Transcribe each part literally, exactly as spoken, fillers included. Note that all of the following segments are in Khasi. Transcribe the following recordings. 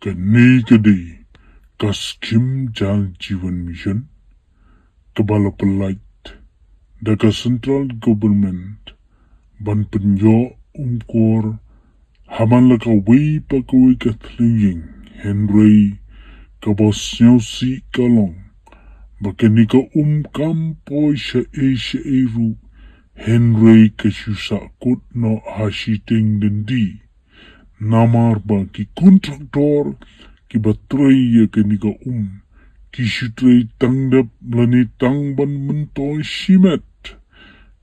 Kane ka dei ka skim Jal Jeevan Mission kaba la pyllait da ka Central Government ban pynïoh umkor ha man la kawei pa kawei ka thliew ïing, hynrei kaba sngewsih ka long ba kane ka um kam poi shaei shaei ruh, hynrei ka shu sahkut noh ha shiteng dyndi. Namar ba ki kontraktor kiba trei ïa kane ka um ki shu trei tang dep lane tang ban myntoi shimet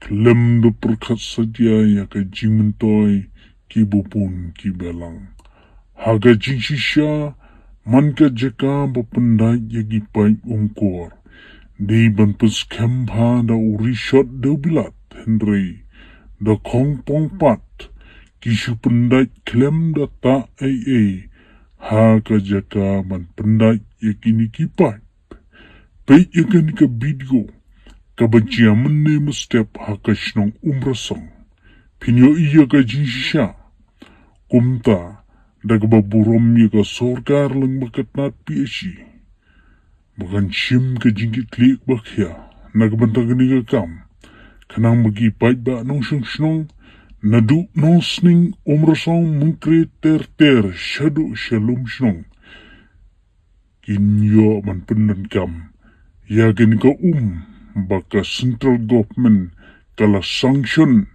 khlem da pyrkhat satia ïa ka jingmyntoi ki bapun ki balang. Ha ka jingshisha, man ka jaka ba pyndait ïa ki paip umkor dei ban pynskhem bha da u rishot dewbilat, hynrei da khongpong pat ki shu pyndait khlem da tah ei ei ha ka jaka ban pyndait ïa kine ki paip. Peit ïa kane ka video kaba jia mynne mynstep ha ka shnong Umrasong. Phin ïohi ïa ka jingshisha. Kumta, da kaba burom ïa ka sorkar lyngba ka tnat P H E ba kan shim ka jingkitkhlieh ba khia na ka bynta kane ka kam, khnang ba ki paidbah nongshong shnong naduh Nongsning, Umrasong, Mynkre ter ter shaduh sha lum shnong kin ïoh ban pyndonkam ïa kane ka um ba ka Central Government ka la sanction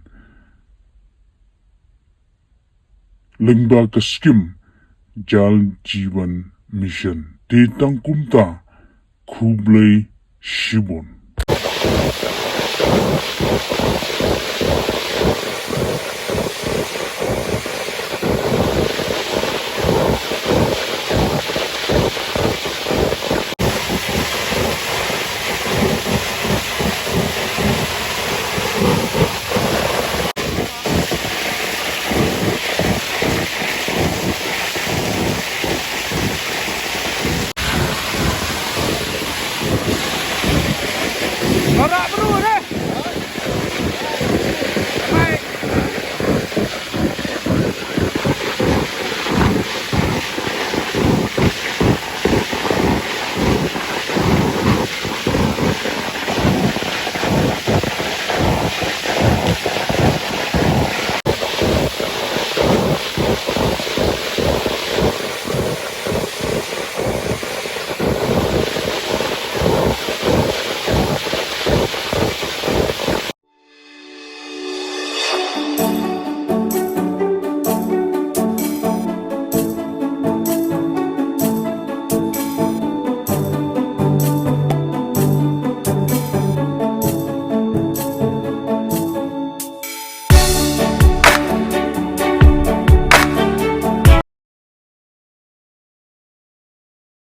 lyngba ka skim Jal Jeevan Mission. Te tang kumta, khublei shibun.